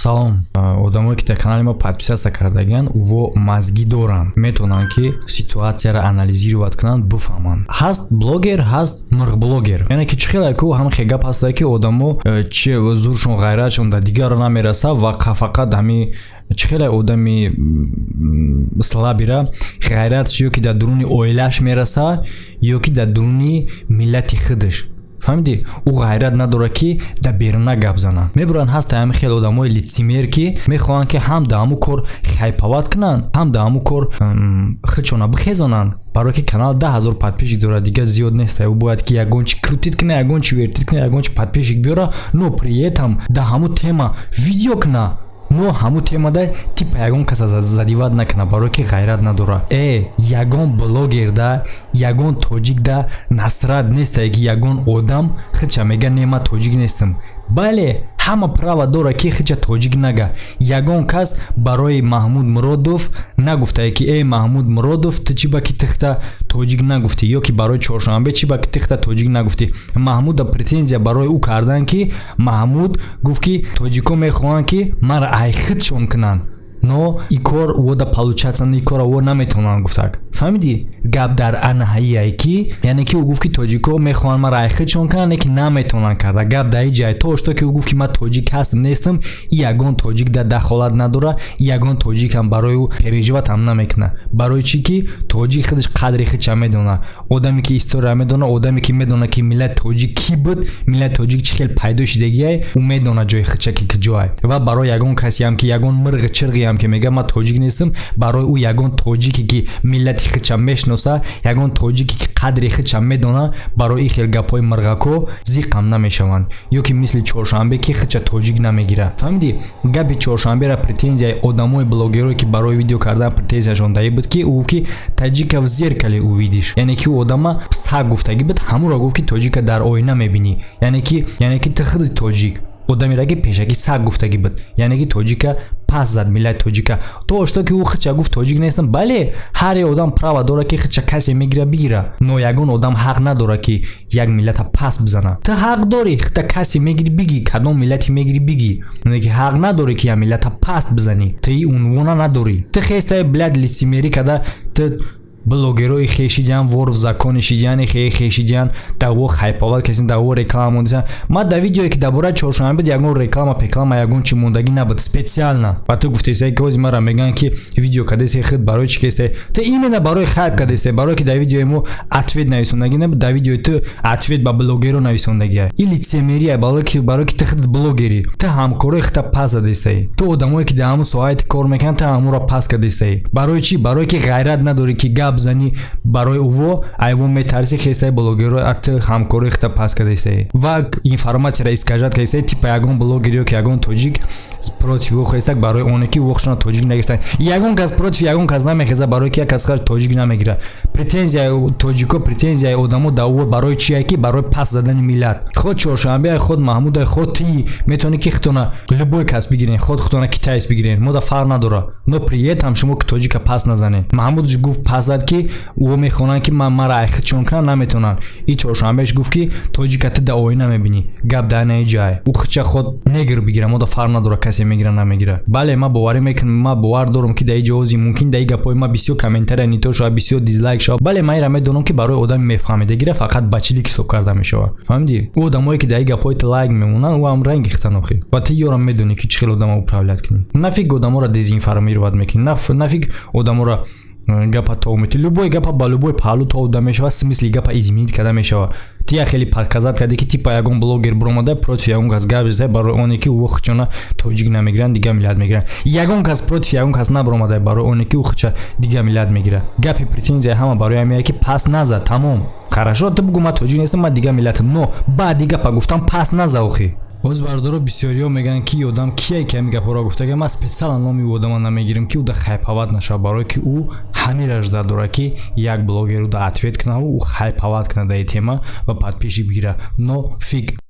Салом. Одамое, ки дар канали мо подписаться кардагианд, уво мозги доранд, метавонанд, ки ситуатсияро анализировать кунанд, бифаҳманд. Ҳаст блогер, ҳаст мурғблогер. Яъне ки чӣ хеле ку ҳам хе гап ҳастае, ки одамо чи зуршон, ғайратшон дар дигарро намераса ва фақат ҳами чӣ хеле одами слабира ғайратш ё ки дар дуруни оилааш мераса, ё ки дар дуруни миллати худаш. Фаҳмидӣ? Ӯ ғайрат надорад, ки дар беруна гап занад. Мебуранд, ҳаста ҳами хеле одамои лицемер, ки мехоҳанд, ки ҳам дар ҳамун кор хайповать кунанд, ҳам дар ҳамун кор худшона бихезонанд, барое ки канал 10 000 подписчик дорад, дигар зиёд нест. Ӯ бояд ки ягон чи крутить куна, ягон чи вертить куна, ягон чи подписчик биёра, но при этом дар ҳамун тема видео куна, но ҳамун темада типа ягон каса задевать накуна, барое ки ғайрат надора. Ягон блогерда, ягон тоҷикда насрат нестае, ки ягон одам худша мега: «Не, ман тоҷик нестам». Бале, ҳама право дорад, ки худша тоҷик нага. Ягон кас барои Маҳмуд Муродов нагуфтае, ки: «Эй, Маҳмуд Муродов, ту чӣ ба ки тихта тоҷик нагуфтӣ?» Ё ки барои Чоршанбе: «Чӣ ба ки тихта тоҷик нагуфтӣ?» Маҳмуда претензия барои ӯ кардан, ки Маҳмуд гуфт, ки тоҷико мехоҳанд, ки маро айхудшон кунанд, но и кор вода получаться, и кора во наметавонанд гуфтак. Фаҳмидӣ? Гап дар анаҳаие, ки яъне ки ӯ гуфт, ки тоҷико мехоҳанд маро айхудшон кунанд, не ки наметавонанд карда. Гап дар ин ҷай то ошто, ки ӯ гуфт, ки ман тоҷик ҳастам, нестам, и ягон тоҷик дар дахолат надора, ягон тоҷикам барои ӯ переживать ҳам намекунад. Барои чӣ? Ки тоҷик худаш қадри худша медонад. Одаме, ки история медонад, одаме, ки медонад, ки миллати тоҷик кӣ буд, миллати тоҷик чӣ хел пайдо шидагиай, ӯ медонад ҷои худша ки куҷоай. Ва барои ягон касеам, ки ягон мирғи чирғиам, ки мега: «Ман тоҷик нестам», барои ӯ ягон тоҷике, ки миллати худша мешиноса, ягон тоҷике, ки қадри худша медона, барои ин хел гапҳои мирғако зиқам намешаванд. Ё ки мисли Чоршанбе, ки худша тоҷик намегирад. Фаҳмидӣ? Гапи Чоршанбера, претензияи одамои блогерое, ки барои видео кардан претензияшон даи буд, ки ӯ гуфт, ки «таджика в зеркале увидишь», яъне ки ӯ одама саг гуфтагӣ буд, ҳамуро гуфт, ки тоҷика дар оина мебинӣ, яъне ки ту худи тоҷик одамеро, ки пешакӣ саг гуфтагӣ буд, яъне ки тоҷика пас зад, миллати тоҷика. То ошто ки ӯ худша гуфт: «Тоҷик нестам». Бале, ҳар як одам право дорад, ки худша касе мегира, бигира, но ягон одам ҳақ надорад, ки як миллата пас бизана. Ту ҳақ дорӣ худта касе мегири, бигӣ, кадом миллате мегири, бигӣ, ки ҳақ надорӣ, ки як миллата паст бизанӣ. Ту и унвона надорӣ. Ту хестае, блядь, лицемерӣ када, ту блогерои хешидиан, вор в законе шидиан, хешидиан, даво хайповать касин, даво реклама мондисан. Ман дар видеое, ки дар бораи Чоршанбе буд, ягон реклама пеклама, ягон чи мондагӣ набуд специально. Ва ту гуфтесае, ки ҳози мара мегӯянд, ки видео кадесте, худ барои чӣ кесте? Ту именно барои хайп кадесте, барое ки дар видеои мо ответ нависондагӣ набуд, дар видеои ту ответ ба блогеро нависондагия. И лицемерия, барое ки ту худ блогерӣ, ту ҳамкорои худта пас задестаӣ, ту одамое, ки дар ҳамун соҳаи кор мекунанд, ту ҳамонро пас кардестаӣ. Барои чӣ? Барое ки ғайрат надорӣ, ки гап занӣ барои уво айвон метарси, хестаи блогеро, ту ҳамкорои худта пас кардастаи ва информатсияро искажать кардастаи, типа ягон блогер ё ки ягон тоҷик против ӯ хестак, барои оне ки ӯ тоҷик нагирифтанд. Ягон кас против ягон кас намехеза, барое ки як кас тоҷик намегирад. Претензияи тоҷико, претензияи одамо дар ӯ барои чие? Ки барои пас задани миллат. Худ Чоршанбе, худ Маҳмуд, худ ти метавонӣ, ки худтона любой кас бигирен, худ худтона китаец бигирен, мода фарқ надора, но при этом шумо ки тоҷика пас назанед. Маҳмудш гуфт, пас зад, ки ӯ мехонанд, ки ман мара айхидшон кунанд, наметавонанд. И Чоршанбеш гуфт, ки тоҷика ту дар оина мебинӣ. Гап дар наи ҷай, ӯ худча худ негр бигира, мода фарқ надора, касе мегира, намегира. Бале, ман боварӣ мекунам, ман бовар дорам, ки дар ин ҷоҳози мумкин дар ин гапҳои ман бисёр комментария нито шавад, бисёр дизлайк шавад. Бале, ман инра медонам, ки барои одами мефаҳмидагира фақат бачилик ҳисоб карда мешавад. Фаҳмидӣ? Ӯ одамое, ки дар ин гапҳои ту лайк мемонанд, ӯ ҳам ранги хитан охи. Ва ту ёрам медонӣ, ки чӣ хел одамо управлять кунӣ. Нафиг одаморо дезинформировать мекунӣ, нафиг одаморо гапа тов мети. Любой гапа ба любой паҳлу тов да мешавад, смысли гапа изменить карда мешавад. Ти як хеле подсказать кардӣ, ки типа ягон блогер буромада, против ягон кас гап зада, барои оне ки ӯ худшона тоҷик намегиранд, дигар миллат мегиранд. Ягон кас против ягон кас набуромада, барои оне ки ӯ худша дигар миллат мегирад. Гапи претензия ҳама барои ҳамие, ки пас назад, тамом. Хорошо, ту бугӯ: «Ман тоҷик нестам, ман дигар миллатам», но баъди гапа гуфтам пас наза охи. Боз бардоро бисёриҳо мегӯянд, ки одам кие, ки ҳамин гапҳоро гуфтага. Ман специально номи ӯ одама намегирем, ки ӯ да хайповать нашавад, барое ки ӯ ҳамира жда дорад, ки як блогер ӯ да ответ кунад, ӯ хайповать кунад дар ин тема ва подписчик бигирад. Но фиг.